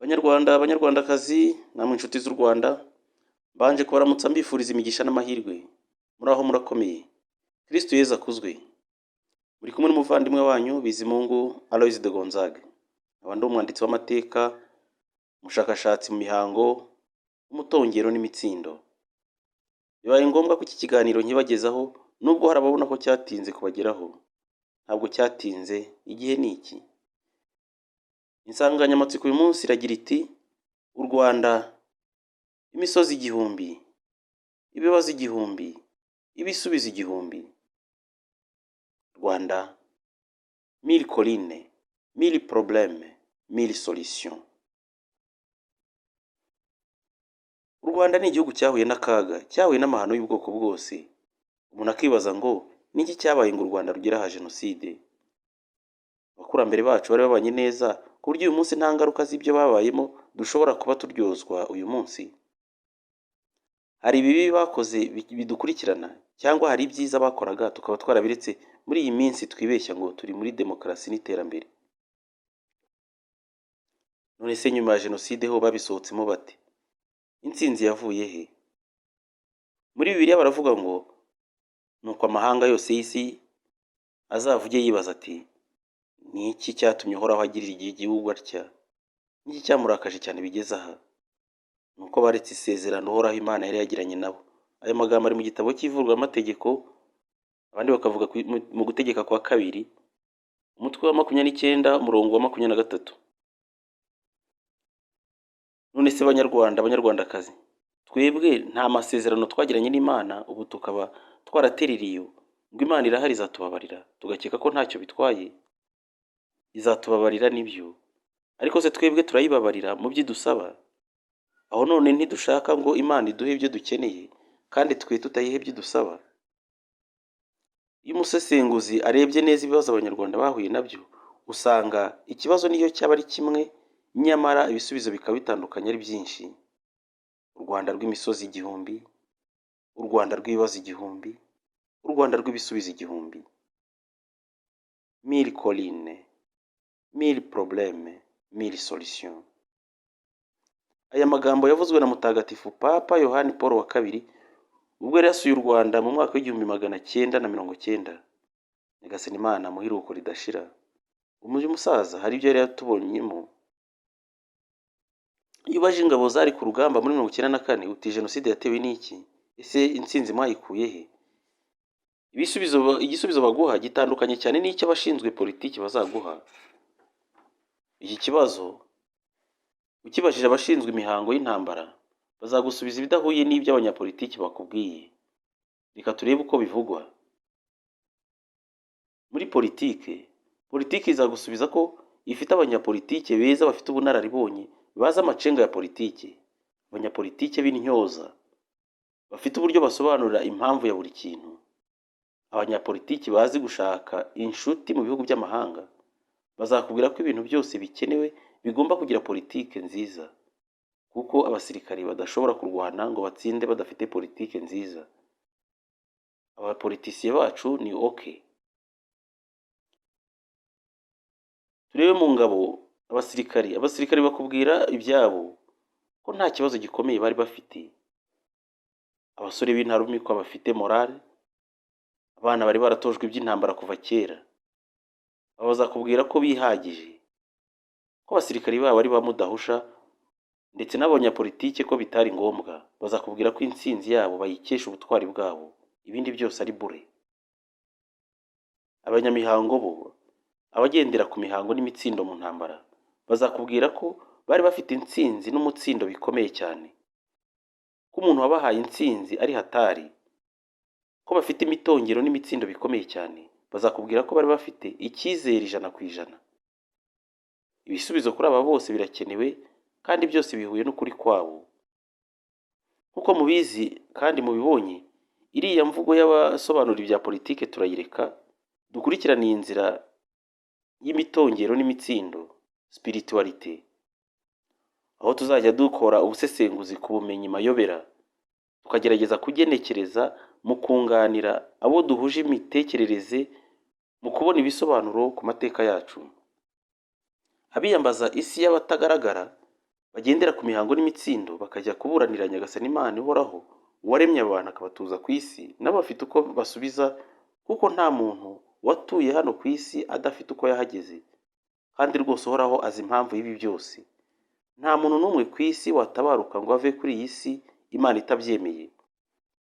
Banyarwanda, banyarwandakazi, namwe inshuti z'u Rwanda, mbanje kubaramutsa mbifuriza imigisha n'amahirwe. Muraho, murakomeye? Kristu Yezu akuzwe. Muri kumwe n'umuvandimwe wanyu Bizimungu Aloys de Gonzague. Nkaba ndi umwanditsi w'amateka, umushakashatsi mu mihango, umutongero n'imitsindo. Bibaye ngombwa ko iki kiganiro nkibagezaho, nubwo hari ababona ko cyatinze kubageraho. Ntabwo cyatinze, igihe ni iki. Insanganyamatsiko uyu munsi iragira iti: "U Rwanda, imisozi igihumbi, ibibazo igihumbi, ibisubizo igihumbi." Rwanda, mille collines, mille problèmes, mille solutions. U Rwanda ni igihugu cyahuye n'akaga, cyahuye n'amahano y'ubwoko bwose. Umuntu akibaza ngo ni iki cyabaye ngo u Rwanda rugere aha jenoside? Abakurambere bacu bari babanye neza ku buryo uyu munsi nta ngaruka z'ibyo babayemo dushobora kuba turyozwa uyu munsi. Hari ibibi bakoze bidukurikirana, cyangwa hari ibyiza bakoraga tukaba twarabiretse muri iyi minsi twibeshya ngo turi muri demokarasi n'iterambere. None se nyuma ya jenoside ho babisohotsemo bate? Intsinzi yavuye he? Muri Bibiliya baravuga ngo nuko amahanga yose y'isi azavuge yibaza ati: "Ni iki cyatumye Uhoraho agirira igihugu atya? Ni iki cyamurakaje cyane bigeze aha?" Ni uko baretse isezerano Uhoraho Imana yari yagiranye nabo. Ayo magambo ari mu gitabo cy'ivugururamategeko, abandi bakavuga mu Gutegeka kwa Kabiri, umutwe wa 29, umurongo wa 23. None se Banyarwanda, Banyarwandakazi, twebwe nta masezerano twagiranye n'Imana, ubu tukaba twaraterereye iyo ngo Imana irahari izatubabarira, tugakeka ko ntacyo bitwaye? Izatubabarira nibyo, ariko se twebwe turayibabarira mu byo idusaba? Aho none ntidushaka ngo Imana iduhe ibyo dukeneye kandi twe tutayiha ibyo idusaba? Iyo umusesenguzi arebye neza ibibazo Abanyarwanda bahuye nabyo, usanga ikibazo niyo cyaba ari kimwe, nyamara ibisubizo bikaba bitandukanye ari byinshi. U Rwanda rw'imisozi igihumbi, u Rwanda rw'ibibazo igihumbi, u Rwanda rw'ibisubizo igihumbi. Mille collines, mille problèmes, mille solutions. Aya magambo yavuzwe na Mutagatifu Papa Yohani Paul wa II ubwo yari yasuye u Rwanda mu mwaka w'1990. Nyagasani Imana amuhe iruhuko ridashira. Uyu musaza hari ibyo yari yatubonyemo. Iyo ubaje ingabo zari ku rugamba muri 94 uti: "Jenoside yatewe n'iki? Ese intsinzi mwayikuye he?" Igisubizo baguha gitandukanye cyane n'icyo abashinzwe politiki bazaguha. Iki kibazo ukibajije abashinzwe imihango y'intambara, bazagusubiza ibidahuye n'ibyo abanyapolitiki bakubwiye. Reka turebe uko bivugwa muri politike. Politiki izagusubiza ko ifite abanyapolitike beza, bafite ubunararibonye, bazi amacenga ya politiki, abanyapolitike b'intyoza bafite uburyo basobanurira impamvu ya buri kintu, abanyapolitiki bazi gushaka inshuti mu bihugu by'amahanga. Bazakubwira ko ibintu byose bikenewe bigomba kugira politike nziza, kuko abasirikari badashobora kurwana ngo batsinde badafite politike nziza. Abapolitisiye bacu ni okay. Turebe mu ngabo, abasirikari. Abasirikari bakubwira ibyabo ko nta kibazo gikomeye bari bafite, abasore b'intarumikwa bafite morale, abana bari baratojwe iby'intambara kuva kera. Aba bazakubwira ko bihagije, ko abasirikari babo ari ba mudahusha, ndetse n'abanyapolitike ko bitari ngombwa. Bazakubwira ko intsinzi yabo bayikesha ubutwari bwabo, ibindi byose ari bure. Abanyamihango bo, abagendera ku mihango n'imitsindo mu ntambara, bazakubwira ko bari bafite intsinzi n'umutsindo bikomeye cyane, ko umuntu wabahaye intsinzi ari hatari, ko bafite imitongero n'imitsindo bikomeye cyane. Bazakubwira ko bari bafite icyizere 100%. Ibisubizo kuri aba bose birakenewe kandi byose bihuye n'ukuri kwabo. Nk'uko mubizi kandi mubibonye, iriya mvugo y'abasobanura ibya politike turayireka, dukurikirane iyi nzira y'imitongero n'imitsindo, spiritualité, aho tuzajya dukora ubusesenguzi ku bumenyi mayobera, tukagerageza kugenekereza mu kunganira abo duhuje imitekerereze mu kubona ibisobanuro ku mateka yacu. Abiyambaza isi y'abatagaragara. Bagendera ku mihango n'imitsindo bakajya kuburanira Nyagasani Imana ihoraho, uwaremye abantu akabatuza ku isi, nabo bafite uko basubiza, kuko nta muntu watuye hano ku isi adafite uko yahageze. Kandi rwose Uhoraho azi impamvu y'ibi byose. Nta muntu n'umwe ku isi watabaruka ngo ave kuri iyi si Imana itabyemeye,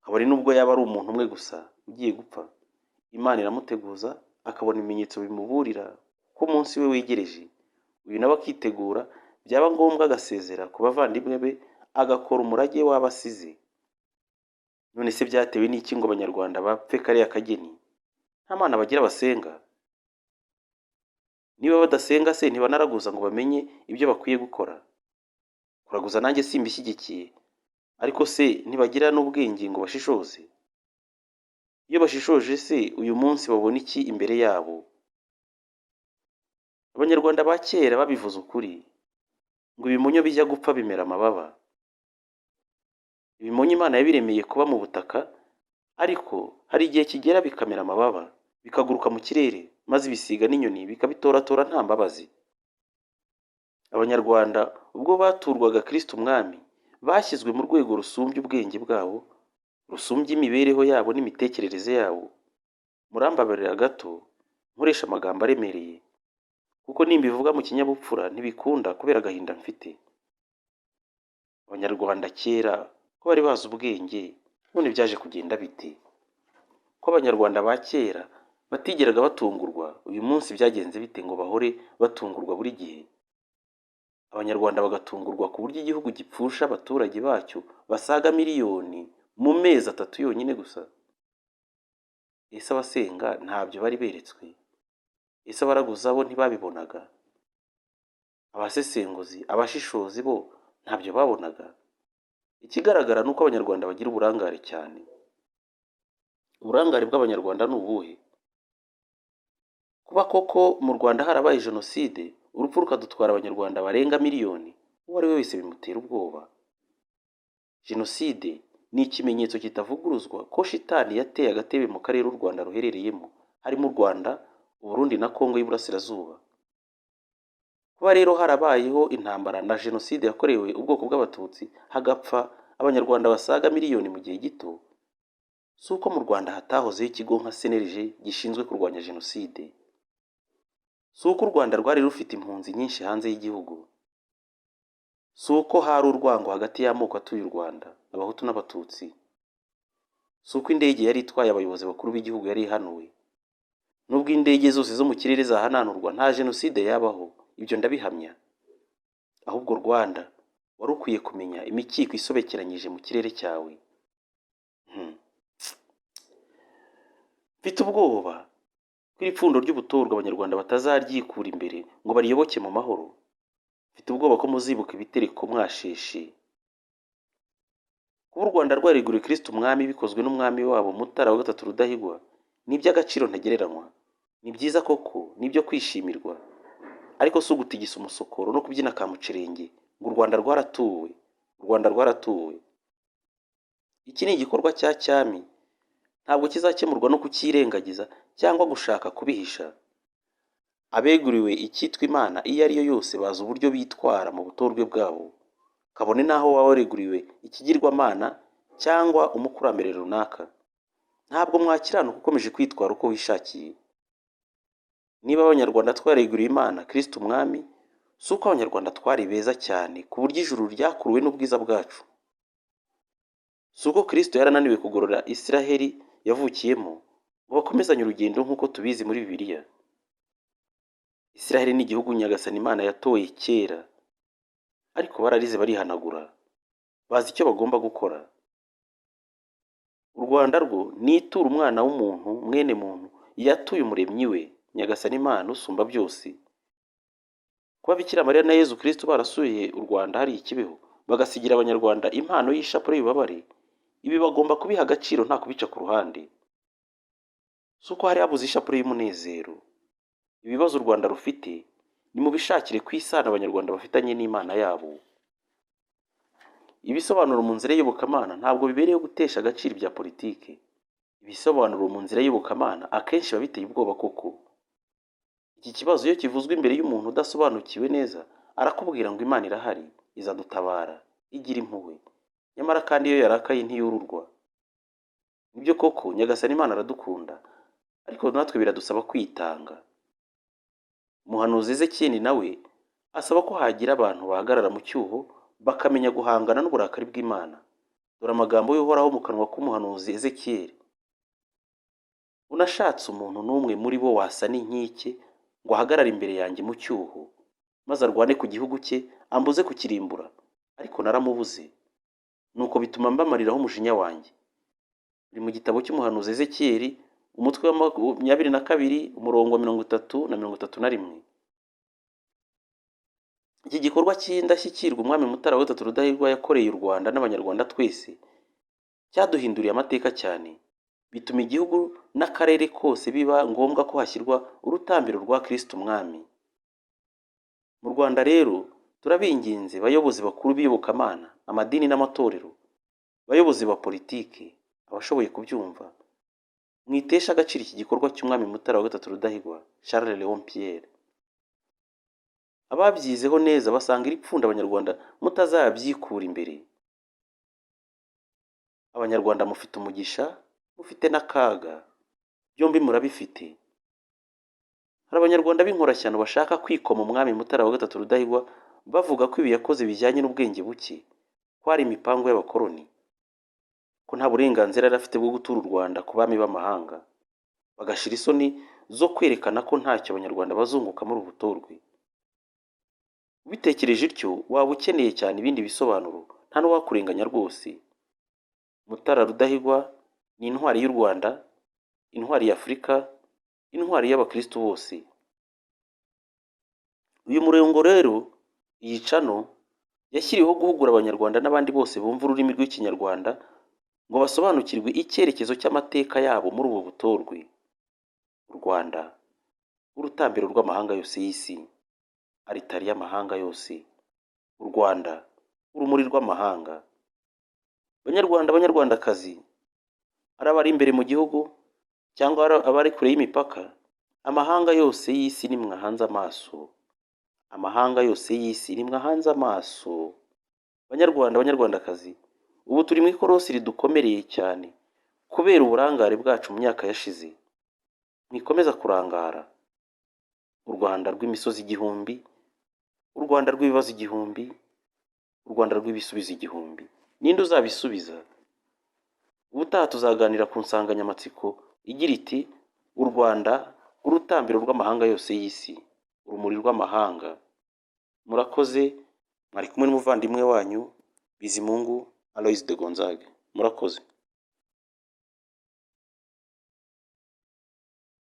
kabone n'ubwo yaba ari umuntu umwe gusa ugiye gupfa. Imana iramuteguza, akabona ibimenyetso bimuburira ko umunsi we wegereje. Uyu nawe akitegura, byaba ngombwa agasezera ku bavandimwe be, agakora umurage w'abo asize. None se byatewe n'iki ngo Abanyarwanda bapfe kariya kageni? Nta mana bagira basenga? Niba badasenga se, ntibanaraguza ngo bamenye ibyo bakwiye gukora? Kuraguza nanjye simbishyigikiye, ariko se ntibagira n'ubwenge ngo bashishoze? Iyo bashishoje se uyu munsi babona iki imbere yabo? Abanyarwanda ba kera babivuze ukuri ngo ibimonyo bijya gupfa bimera amababa. Ibimonyo Imana yabiremeye kuba mu butaka, ariko hari igihe kigera bikamera amababa, bikaguruka mu kirere, maze ibisiga n'inyoni bikabitoratora nta mbabazi. Abanyarwanda ubwo baturwaga Kristo Umwami, bashyizwe mu rwego rusumbya ubwenge bwabo, rusumbya imibereho yabo n'imitekerereze yabo. Murambabarira gato nkoresha amagambo aremereye, kuko nimbivuga mu kinyabupfura ntibikunda kubera agahinda mfite. Abanyarwanda kera ko bari bazi ubwenge, none byaje kugenda bite? Ko Abanyarwanda ba kera batigeraga batungurwa, uyu munsi byagenze bite ngo bahore batungurwa buri gihe? Abanyarwanda bagatungurwa ku buryo igihugu gipfusha abaturage bacyo basaga miliyoni mu mezi 3 yonyine gusa. Ese abasenga ntabyo bari beretswe? Ese abaraguza bo ntibabibonaga? Abasesenguzi, abashishozi bo ntabyo babonaga? Ikigaragara ni uko Abanyarwanda bagira uburangare cyane. Uburangare bw'Abanyarwanda ni ubuhe? Kuba koko mu Rwanda harabaye jenoside, urupfu rukadutwara Abanyarwanda barenga miliyoni, uwo ari we wese bimutera ubwoba. Jenoside ni ikimenyetso kitavuguruzwa ko shitani yateye agatebe mu karere u Rwanda ruherereyemo, harimo u Rwanda, Uburundi na Kongo y'Iburasirazuba. Kuba rero harabayeho intambara na jenoside yakorewe ubwoko bw'Abatutsi, hagapfa Abanyarwanda basaga miliyoni mu gihe gito, si uko mu Rwanda hatahozeho ikigo nka CNLG gishinzwe kurwanya jenoside, si uko u Rwanda rwari rufite impunzi nyinshi hanze y'igihugu, si uko hari urwango hagati y'amoko atuye u Rwanda, Abahutu n'Abatutsi, si uko indege yari itwaye abayobozi bakuru b'igihugu yari ihanuwe. Nubwo indege zose zo mu kirere zahananurwa, nta jenoside yabaho, ibyo ndabihamya. Ahubwo Rwanda, wari ukwiye kumenya imikiko isobekeranyije mu kirere cyawe. Mfite ubwoba ko iri pfundo ry'ubutorwe Abanyarwanda batazaryikura imbere ngo bariyoboke mu mahoro. Mfite ubwoba ko muzibuka ibitereko mwasheshe. Kuba u Rwanda rwariguriye Kristo Umwami bikozwe n'umwami wabo Mutara wa III Rudahigwa ni iby'agaciro ntagereranywa. Ni byiza koko, ni ibyo kwishimirwa, ariko si ugutigisa umusokoro no kubyina kamucerenge ngo u Rwanda rwaratuwe, u Rwanda rwaratuwe. Iki ni igikorwa cya cyami, ntabwo kizakemurwa no kucyirengagiza cyangwa gushaka kubihisha. Abeguriwe icyitwa Imana iyo ari yo yose bazi uburyo bitwara mu butorwe bwabo, kabone n'aho waba wareguriwe ikigirwamana cyangwa umukurambere runaka. Ntabwo mwakiranuka ukomeje kwitwara uko wishakiye. Niba Abanyarwanda twareguriye Imana Kristo Umwami, si uko Abanyarwanda twari beza cyane ku buryo ijuru ryakuruwe n'ubwiza bwacu. Si uko Kristo yarananiwe kugorora Isiraheli yavukiyemo ngo bakomezanye urugendo nk'uko tubizi muri Bibiliya. Isiraheli ni igihugu Nyagasani Imana yatoye kera, ariko bararize barihanagura, bazi icyo bagomba gukora. U Rwanda rwo ni ituro umwana w'umuntu, mwene muntu, yatuye umuremyi we, Nyagasani Imana usumba byose. Kuba Bikira Mariya na Yezu Kristo barasuye u Rwanda hari i Kibeho, bagasigira Abanyarwanda impano y'ishapule y'ububabare, ibi bagomba kubiha agaciro nta kubica ku ruhande. Si uko hari habuze ishapule y'umunezero. Ibibazo u Rwanda rufite nimubishakire ku isano Abanyarwanda bafitanye n'Imana yabo. Ibisobanuro mu nzira y'iyobokamana ntabwo bibereyeho gutesha agaciro ibya politiki. Ibisobanuro mu nzira y'iyobokamana akenshi biba biteye ubwoba koko. Iki kibazo iyo kivuzwe imbere y'umuntu udasobanukiwe neza, arakubwira ngo Imana irahari. izadutabara, igira impuhwe. Nyamara kandi iyo yarakaye ntiyururwa. Nibyo koko Nyagasani Imana aradukunda, ariko natwe biradusaba kwitanga. Umuhanuzi Ezekiyeli nawe asaba ko hagira abantu bahagarara mu cyuho bakamenya guhangana n'uburakari bw'Imana. Dore amagambo y'Uhoraho mu kanwa k'umuhanuzi Ezekiyeli: unashatse umuntu n'umwe muri bo wasa n'inkike ngo ahagarare imbere yanjye mu cyuho, maze arwane ku gihugu cye ambuze kukirimbura, ariko naramubuze, nuko bituma mbamariraho umujinya wanjye. Biri mu gitabo cy'umuhanuzi Ezekiyeli, umutwe wa 22, umurongo wa 30 na 31. Iki gikorwa cy'indashyikirwa umwami Mutara wa III Rudahigwa yakoreye u Rwanda n'Abanyarwanda twese cyaduhinduriye amateka cyane, bituma igihugu n'akarere kose biba ngombwa ko hashyirwa urutambiro rwa Kristo Umwami. Mu Rwanda rero turabinginze, bayobozi bakuru b'iyobokamana, amadini n'amatorero, bayobozi ba politiki, abashoboye kubyumva, mwitesha agaciro iki gikorwa cy'umwami Mutara wa III Rudahigwa Charles Léon Pierre. Ababyizeho neza basanga iri pfundo Abanyarwanda mutazabyikura imbere. Abanyarwanda mufite umugisha, mufite n'akaga, byombi murabifite. Hari Abanyarwanda b'inkorashyano bashaka kwikoma umwami Mutara wa III Rudahigwa, bavuga ko ibi yakoze bijyanye n'ubwenge buke, ko ari imipango y'abakoloni, ko nta burenganzira yari afite bwo gutura u Rwanda ku bami b'amahanga, bagashira isoni zo kwerekana ko ntacyo Abanyarwanda bazunguka muri ubu butorwe. Ubitekereje utyo waba ukeneye cyane ibindi bisobanuro, nta n'uwakurenganya rwose. Mutara Rudahigwa ni intwari y'u Rwanda, intwari y'Afurika, intwari y'abakristu bose. Uyu murongo rero, iyi channel yashyiriweho guhugura Abanyarwanda n'abandi bose bumva ururimi rw'Ikinyarwanda ngo basobanukirwe icyerekezo cy'amateka yabo muri ubu butorwe. U Rwanda, urutambiro rw'amahanga yose y'isi, aritari y'amahanga yose. U Rwanda, urumuri rw'amahanga. Banyarwanda, Banyarwandakazi, ari abari imbere mu gihugu cyangwa abari kure y'imipaka, amahanga yose y'isi nimwe ahanze amaso. Amahanga yose y'isi nimwe ahanze amaso. Banyarwanda, Banyarwandakazi, ubu turi mu ikorosi ridukomereye cyane kubera uburangare bwacu mu myaka yashize. Mwikomeza kurangara. U Rwanda rw'imisozi igihumbi, u Rwanda rw'ibibazo igihumbi, u Rwanda rw'ibisubizo igihumbi. Ninde uzabisubiza? Ubutaha tuzaganira ku nsanganyamatsiko igira iti: u Rwanda, urutambiro rw'amahanga yose y'isi, urumuri rw'amahanga. Murakoze, mwari kumwe n'umuvandimwe wanyu Bizimungu Aloys de Gonzague. Murakoze.